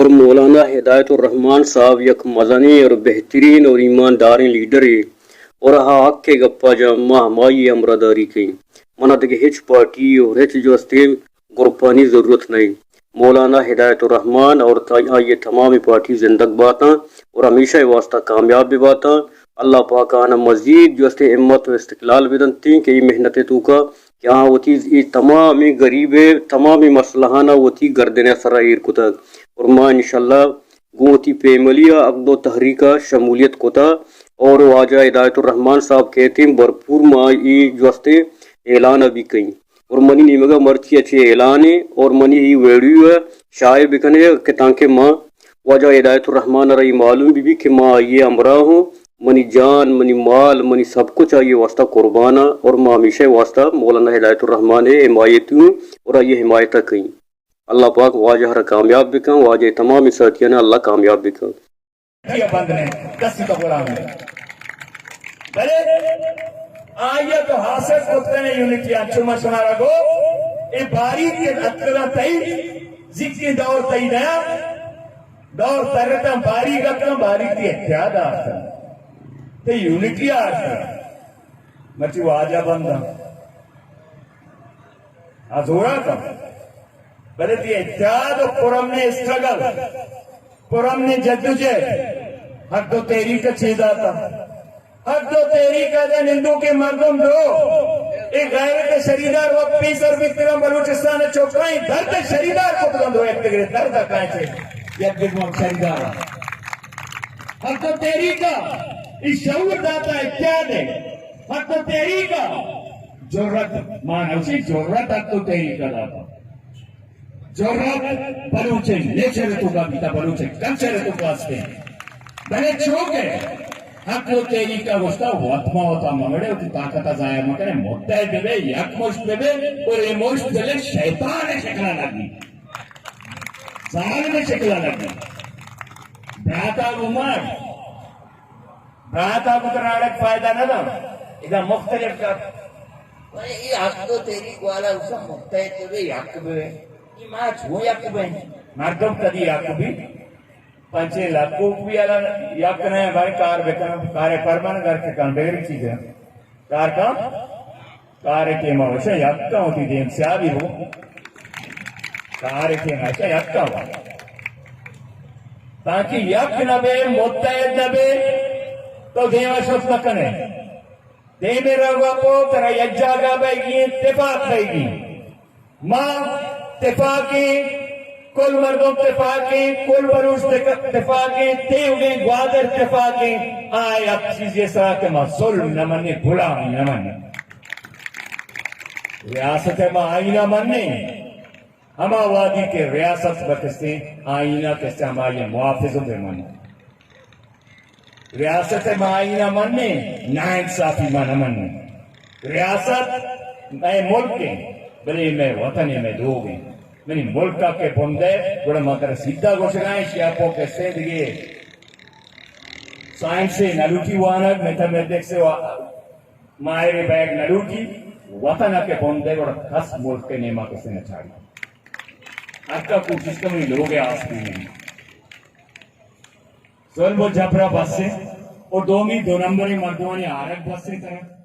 اور مولانا ہدایت الرحمان صاحب یک مزنیں اور بہترین اور ایمانداریں لیڈرے اور آ حق ءِ گپا جاں ما ہمائی ہمراہ داری کئیں۔ منا دگہ ہچ پارٹی اور ہچ جوستیں گروپانی ضرورت نہ انت۔ مولانا ہدایت الرحمان اور تا-، آئی ءِ تمام پارٹی زندگ باتاں اور ہمیشہ ءِ واسطہ کامیاب بہ باتاں۔ اللہ پاک آناں مزید جوستیں ہمت و استقلال بدنتیں کہ اے محنت ءِ توکا کہ آہاں وتی اے تمامیں غریب ءِ تمامیں مسئلہاناں وتی گردن ءِ سرا ایر کتگ۔ اور ما انشاءاللہ گوں وتی فیملی ءَ عقد و تحریک ءَ شمولیت کتہ اور واجہ ہدایت الرحمان صاحب کہتیں بھرپور ما اے جوستیں اعلان ءَ بھی کئیں۔ اور منی نیمگ ءَ مرچی ءَ چہ اعلانے اور منی اے ویڈیو ءَ شائع بکنے کہ تانکہ ما واجہ ہدایت الرحمان ءَ را اے معلوم بہ بی کہ ما آئی ءِ ہمراہ اوں، منی جان، منی مال، منی سب کچھ آئی ءِ واسطہ قربان ءَ اور ما ہمیشہ ءِ واسطہ مولانا ہدایت الرحمان ءِ حمایتی اوں اور آئی ءِ حمایت ءَ کئیں۔ اللہ پاک واجہ ءَ را کامیاب بکن، واجہ ءِ تمام ساتھیاں اللہ کامیاب بکن۔ کیا بند نے، کسی تو غلام نے۔ بلے آئیے تو حاصل کتنے یونٹی، انچو ما شمارا گو، اے باریک کے اتکلا تئی، زکی دور تئی نیا، دور ترتاں باریک اتکاں، باریک تی اتحاد آتکاں۔ تئی یونٹی آتکاں۔ مرچی واجہ بنداں۔ آ زوراک انت۔ بلے تئی اتحاد و پرامن اسٹرگل، پرامن جدوجہد، حق دو تحریک ءَ چے داتا؟ حق دو تحریک ءَ دے نندوکیں مردم درو، اے غیرت ءِ شریدار وت پیسر بیتگاں، بلوچستان ءِ چوکائیں درد ءِ شریدار کتگاں، درو یک دگرے درد ءَ کائیں چے یک دگہ شریدار۔ حق دو تحریک ءَ اے شعور داتا، اتحاد ءِ حق دو تحریک ءَ جرأت، ما نوشی جرأت حق دو تحریک ءَ داتا۔ جرأت بلوچ ءِ نیچر ءِ توکا بیتا، بلوچ ءِ کلچر ءِ توکا استیں۔ بلے چونکہ حق دو تحریک ءَ گوشتا، وت ما وتا ممڑے، وتی طاقت ءَ ضائع مکنے، متحد ببے، یک مشت ببے، اور اے مشت بلے شیطان ءِ شکل ءَ لگی، ظالم ءِ شکل ءَ لگی۔ براتا گمار براتا بکن آڑک فائدہ نہ داں۔ ادا مختلف گپ۔ اے حق دو تحریک والا اسا متحد بے، یک بے۔ اے ما چون یک بے؟ مردم کدی یک بی؟ پنچے لکوک بی الا یک نہ، بارے کار بکن، کارے پرمان گر کے کن، بغیر چیز ہے۔ کار کن؟ کار ٹیم ءَ وشاں یک کن، وتی دیم سیاہ بی بو۔ کار ٹیم ءَ وشاں یک کن۔ تاکہ یک نہ بے، متحد نہ بے، تو دیم ءَ شت نہ کنے۔ دیم ءَ روگا پو ترا یک جاگہ بیگی، تفاق بیگی۔ ما تفاقیں، کل مردم تفاقیں، کل بلوچ تک-، تفاقیں، تیوگیں، گوادر تفاقیں۔ آ یک چیزے سرا کہ ما ظلم نہ منیں، غلامی نہ منیں۔ ریاست ءِ ما آئین ءَ منیں، ہما وہدی کہ ریاست بکسیں، آئین ءَ کسیں، ہمائی ءِ محافظ بہ منیں۔ ریاست ءِ ما آئین ءَ منیں، ناانصافی ما نہ منیں۔ ریاست مئے ملک ایں، بلے مئے وطن ایں، مئے لوگ ایں۔ منی ملک ءَ کہ بندے، گڑا ما ترا سیدھا گوشگا ایں، شیاپو کسے دگے سائنس ءَ نہ لوٹی وانگ، میتھمیٹکس ءَ وا-، ماہر بیگ نہ لوٹی، وطن ءَ کہ بندے، گڑا کس ملک ءِ نیما کسے نہ چاڑی۔ ہر کا کوشش کن منی لوگ ءِ آس بی۔ ظلم و جبر ءَ بس ایں، اور دومی دو نمبریں مردمانی آرگ بس ایں ترا۔